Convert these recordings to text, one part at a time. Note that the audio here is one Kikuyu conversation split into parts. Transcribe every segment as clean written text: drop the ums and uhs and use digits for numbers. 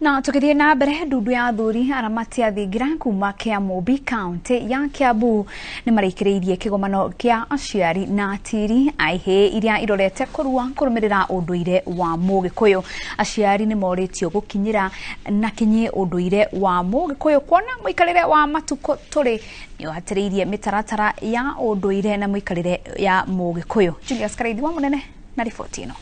Na tũgĩthiĩ na mbere, ndundu ya athuri aramati a thingira kuma Kĩamũmbi, kaunti ya Kiambu, nĩ marĩkĩrĩirie kĩgomano kĩa aciari na atiri a ihĩĩ iria irorete kũrua kũrũmĩrĩra ũndũire wa Mũgĩkũyũ. Aciari nĩ morĩtio gũkinyĩra na kinyi ũndũire wa Mũgĩkũyũ, kuona mũikarĩre wa matukũ tũrĩ nĩ ũhatĩrĩirie mĩtaratara ya ũndũire na mũikarĩre ya Mũgĩkũyũ. Julius Karaithi wa Mũnene na riboti ĩno.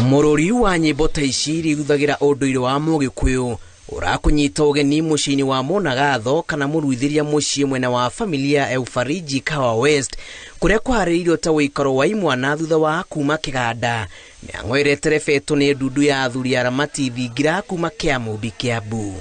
Mũrũri wa nyĩmbo ta ici iria ithuthagira ũndũire wa Mũgĩkũyũ ũrakũnyita ũgeni mũciĩ-inĩ wa Mũnagatho kana mũruithĩria mũciĩ mwena wa familia ya Ufariji, Kahawa West, kũrĩa kũharĩrĩirio ta ũikaro wa imwana thutha wa kuma kĩganda. Mĩang'o ĩrĩa ĩterebetwo nĩ ndundu ya athuri aramati thingira kuma Kĩamũmbi, Kĩambu.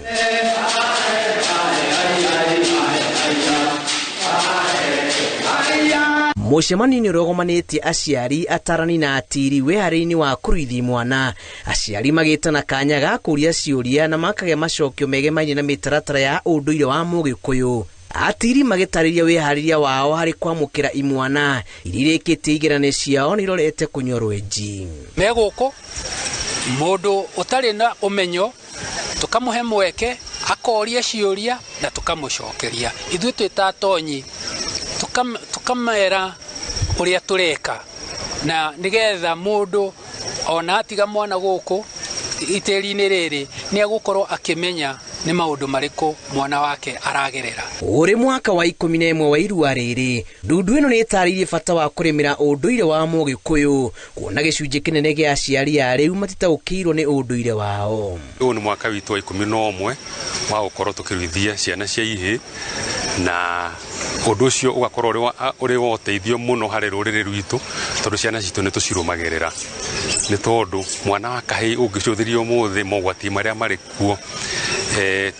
Mũcemanio-inĩ ũrĩa ũgomanĩtie aciari, atarani na atiri wĩharĩinĩ wa kũruithia mwana, aciari magĩtana kanya ga kũria ciũria na makagĩa macokio megemainie na mĩtaratara ya ũndũire wa Mũgĩkũyũ. Atiri magĩtarĩria wĩharĩria wao harĩ kwamũkĩra imwana iria irĩkĩtie igeranio ciao nĩ irorete kũnyua rwenji. Me gũkũ mũndũ ũtarĩ na ũmenyo tũkamũhe mweke akoria ciũria na tũkamũcokeria. Ithuĩ twĩ ta atonyi tũkamera ũrĩa tũreka, na nĩgetha mũndũ ona atiga mwana gũkũ itĩri-inĩ rĩrĩ nĩ egũkorwo akĩmenya nĩ maũndũ marĩkũ mwana wake aragerera. Ũrĩ mwaka wa 11 wa irua rĩrĩ, ndundu ĩno nĩ ĩtarĩirie bata wa kũrĩmĩra ũndũire wa Mũgĩkũyũ, kuona gĩcunjĩ kĩnene gĩa aciari a rĩu matitaũkĩirwo nĩ ũndũire wao. Ũyũ nĩ mwaka witũ wa 11 wa gũkorwo tũkĩruithia ciana cia ihĩĩ, na ũndũ ũcio ũgakorwo ũrĩ wa ũteithio mũno harĩ rũrĩrĩ rwitũ, tondũ ciana citũ nĩ tũcirũmagĩrĩra. Nĩ tondũ mwana wa kahĩĩ ũngĩcũthĩria ũmũthĩ mogwati marĩa marĩ kuo,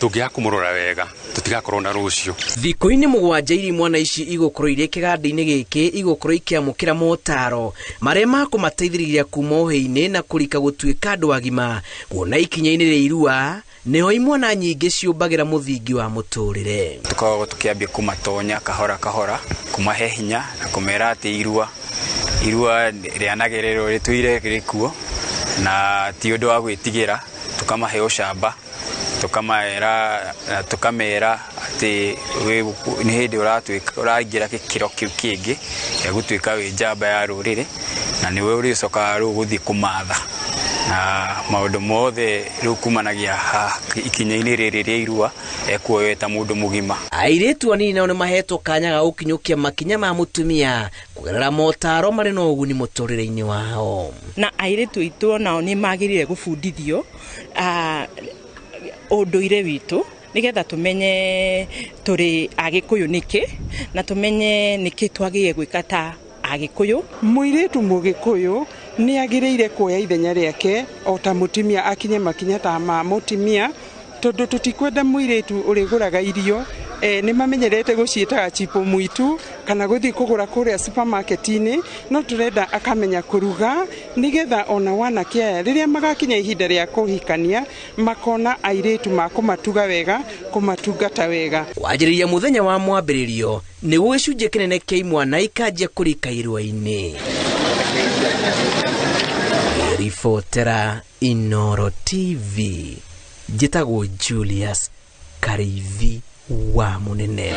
tũngĩaga kũmũrora wega tũtigakorwo na rũciũ. Thikũ-inĩ 7 iria mwana ici igũkorwo irĩ kĩganda-inĩ gĩkĩ igũkorwo ikĩamũkĩra motaro marĩa makũmateithĩrĩria kuma ũhĩinĩ na kũrika gũtuĩka andũ agima, kuona ikinya-inĩ rĩa irua nĩho imwana nyingĩ ciũmbagĩra mũthingi wa mũtũrĩre. Tũkoragwo tũkĩambia kũmatonya kahora kahora, kũmahe hinya na kũmera atĩ irua rĩanagĩrĩrwo rĩtũire rĩkuo na ti ũndũ wa gwĩtigĩra. Tũkamahe ũcamba, tũkamera atĩ nĩ hĩndĩ ũraingĩra gĩkĩro kĩu kĩngĩ gĩa gũtuĩka wĩ njamba ya rũrĩrĩ, na nĩwe ũrĩcokaga rĩu gũthiĩ kũmatha na maũndũ mothe rĩu kumanagia ikinya-inĩ rĩrĩ rĩa irua ekuoywo ta mũndũ mũgima. Airĩtu anini nao nĩ mahetwo kanya ga gũkinyũkia makinya ma mũtumia kũgerera motaro marĩ na ũguni mũtũrĩre-inĩ wao. Na airĩtu aitũ onao nĩ magĩrĩire gũbundithio ũndũire witũ, nĩgetha tũmenye tũrĩ Agĩkũyũ nĩkĩ, na tũmenye nĩkĩ twagĩrĩire gwĩka ta Agĩkũyũ. Mũirĩtu Mũgĩkũyũ nĩ agĩrĩire kuoya ithenya rĩake o ta mũtumia, akinye makinya ta ma mũtumia, tondũ tũtikwenda mũirĩtu ũrĩgũraga irio. Nĩ mamenyerete gũciĩtaga chipo mwitu kana gũthiĩ kũgũra kũrĩa supermarket-inĩ, no tũrenda akamenya kũruga nĩgetha ona wanake aya rĩrĩa magakinya ihinda rĩa kũhikania makona airĩtu makũmatuga wega, kũmatungata wega. Kwanjĩrĩria mũthenya wa mwambĩrĩrio nĩguo gĩcunjĩ kĩnene kĩa imwana ikanjia kũrika irua-inĩ. Ribotera Inoro TV, njĩtagwo Julius Karaithi wa Mũnene.